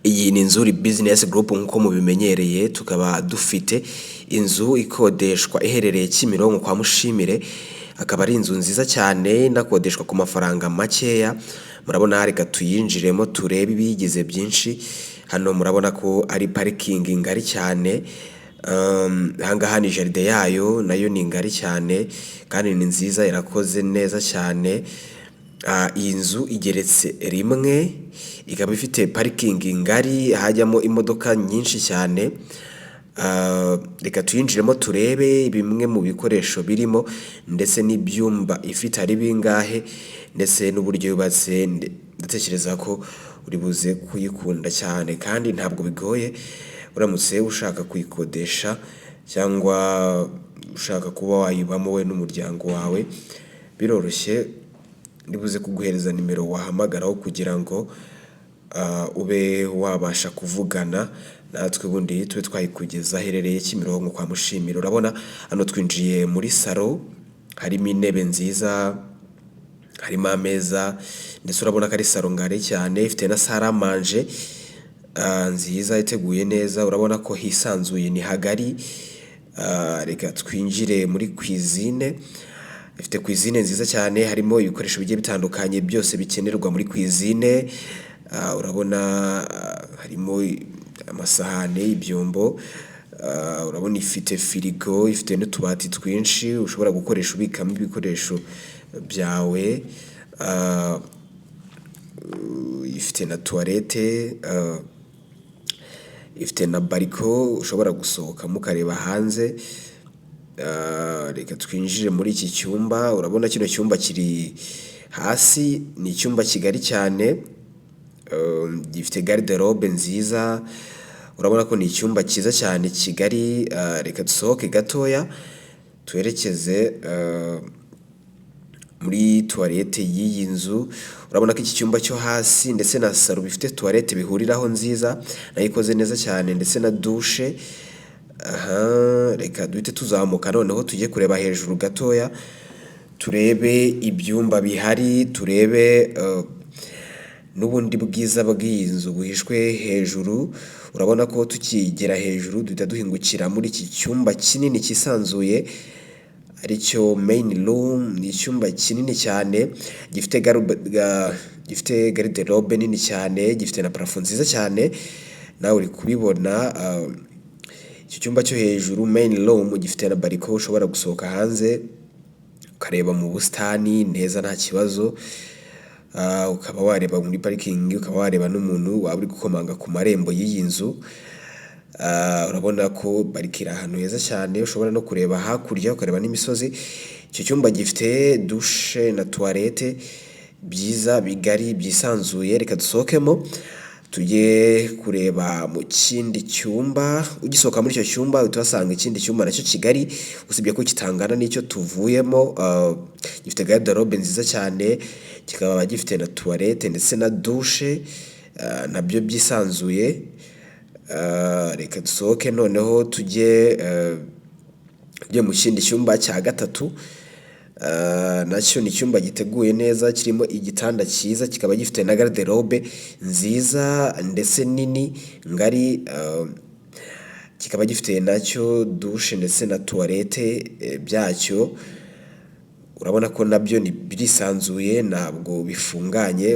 Iyi ni Inzuri Business Group nk'uko mubimenyereye, tukaba dufite inzu ikodeshwa iherereye Kimironko kwa Mushimire, akaba ari inzu nziza cyane inakodeshwa ku mafaranga makeya. Murabona, reka tuyinjiremo turebe ibiyigize byinshi. Hano murabona ko ari parikingi ngari cyane, ahangaha ni jardin yayo, nayo ni ngari cyane kandi ni nziza, irakoze neza cyane. Iyi nzu igeretse rimwe, ikaba ifite parikingi ngari hajyamo imodoka nyinshi cyane. Reka tuyinjiremo turebe bimwe mu bikoresho birimo ndetse n'ibyumba ifite ari bingahe ndetse n'uburyo yubatse. Ndatekereza ko uri buze kuyikunda cyane kandi ntabwo bigoye, uramutse ushaka kuyikodesha cyangwa ushaka kuba wayibamo wowe n'umuryango wawe, biroroshye. Ndibuze kuguhereza nimero wahamagaraho kugira ngo ube wabasha kuvugana natwe, ubundi tube twayikugeza. Aherereye Kimironko kwa Mushimire. Urabona hano twinjiye muri salo, harimo intebe nziza, harimo ameza, ndetse urabona ko ari salo ngari cyane, ifite na salle à manger nziza iteguye neza. Urabona ko hisanzuye, ni hagari. Reka twinjire muri cuisine. Ifite cuisine nziza cyane, harimo ibikoresho bigiye bitandukanye byose bikenerwa muri cuisine. Urabona harimo amasahane, ibyombo, urabona ifite firigo, ifite n'utubati twinshi ushobora gukoresha ubikamo ibikoresho byawe, ifite na toilette, ifite na balcon ushobora gusohokamo ukareba hanze. Reka twinjire muri iki cyumba. Urabona kino cyumba kiri hasi, ni icyumba kigari cyane, gifite garde-robe nziza. Urabona ko ni icyumba cyiza cyane kigari. Reka dusohoke gatoya twerekeze muri toilette y'iyi nzu. Urabona ko iki cyumba cyo hasi ndetse na salo bifite toilette bihuriraho nziza, nayo ikoze neza cyane, ndetse na douche. Aha reka duhite tuzamuka noneho tujye kureba hejuru gatoya, turebe ibyumba bihari, turebe n'ubundi bwiza bw'iyi nzu buhishwe hejuru. Urabona ko tukigera hejuru duhita duhingukira muri iki cyumba kinini cyisanzuye, aricyo main room. Ni icyumba kinini cyane gifite garde-robe nini cyane, gifite na plafond nziza cyane, nawe uri kubibona. Iki cyumba cyo hejuru, main room, gifite na balcon, ushobora gusohoka hanze ukareba mu busitani neza nta kibazo, ukaba wareba muri parikingi, ukaba wareba n'umuntu waba uri gukomanga ku marembo y'iyi nzu. Urabona ko balcon iri ahantu heza cyane, ushobora no kureba hakurya ukareba n'imisozi. Icyo cyumba gifite douche na toilette byiza, bigari, byisanzuye. Reka dusohokemo tujye kureba mu kindi cyumba. Ugisohoka muri icyo cyumba uhita uhasanga ikindi cyumba nacyo kigari, usibye ko kitangana n'icyo tuvuyemo. Gifite garde-robe nziza cyane, kikaba gifite na toilette ndetse na douche nabyo byisanzuye. Reka dusohoke noneho tujye mu kindi cyumba cya gatatu. Nacyo ni icyumba giteguye neza, kirimo igitanda cyiza, kikaba gifite na garde-robe nziza ndetse nini ngari, kikaba gifite nacyo douche ndetse na toilette byacyo. Urabona ko nabyo birisanzuye, ntabwo bifunganye.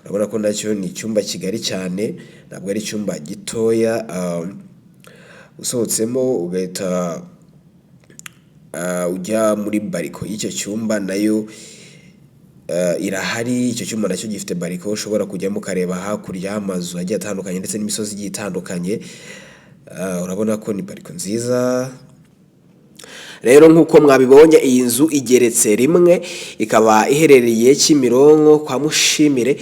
Urabona ko nacyo ni icyumba kigari cyane, ntabwo ari icyumba gitoya. Usohotsemo ugahita ujya muri balcon y'icyo cyumba, nayo irahari. Icyo cyumba nacyo gifite balcon, ushobora kujyamo ukareba hakurya amazu agiye atandukanye ndetse n'imisozi igiye itandukanye. Urabona ko ni balcon nziza. Rero nk'uko mwabibonye, iyi nzu igeretse rimwe, ikaba iherereye Kimironko kwa Mushimire,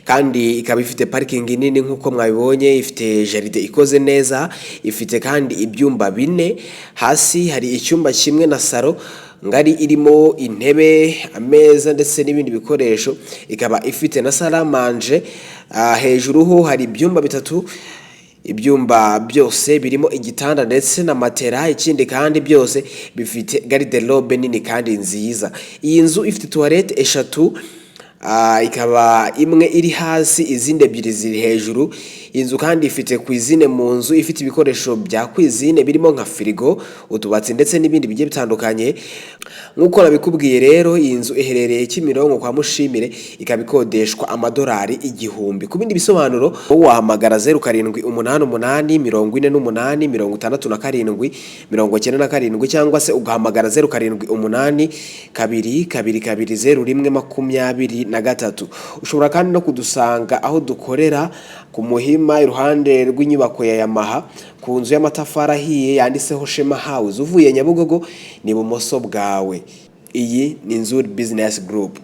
kandi ikaba ifite parikingi nini nk'uko mwabibonye, ifite jardin ikoze neza, ifite kandi ibyumba bine. Hasi hari icyumba kimwe na salo ngari irimo intebe, ameza ndetse n'ibindi bikoresho, ikaba ifite na salle à manger. Hejuru ho hari ibyumba bitatu, ibyumba byose birimo igitanda ndetse na matera. Ikindi kandi byose bifite garde-robe nini kandi nziza. Iyi nzu ifite toilette eshatu. Ikaba imwe iri hasi, izindi ebyiri ziri hejuru. Inzu kandi ifite cuisine mu nzu, ifite ibikoresho bya cuisine birimo nka firigo, utubati ndetse n'ibindi bigiye bitandukanye. Nk'uko nabikubwiye rero, iyi nzu iherereye Kimironko kwa Mushimire, ikaba ikodeshwa amadolari 1000. Ku bindi bisobanuro wahamagara 0788 48 67 97, cyangwa se ugahamagara 0782 22 01 23. Ushobora kandi no kudusanga aho dukorera ku Muhima, iruhande rw'inyubako ya Yamaha, ku nzu y'amatafari ahiye yanditseho Shema House. Uvuye Nyabugogo ni ibumoso bwawe. Iyi ni Nzuri Business Group.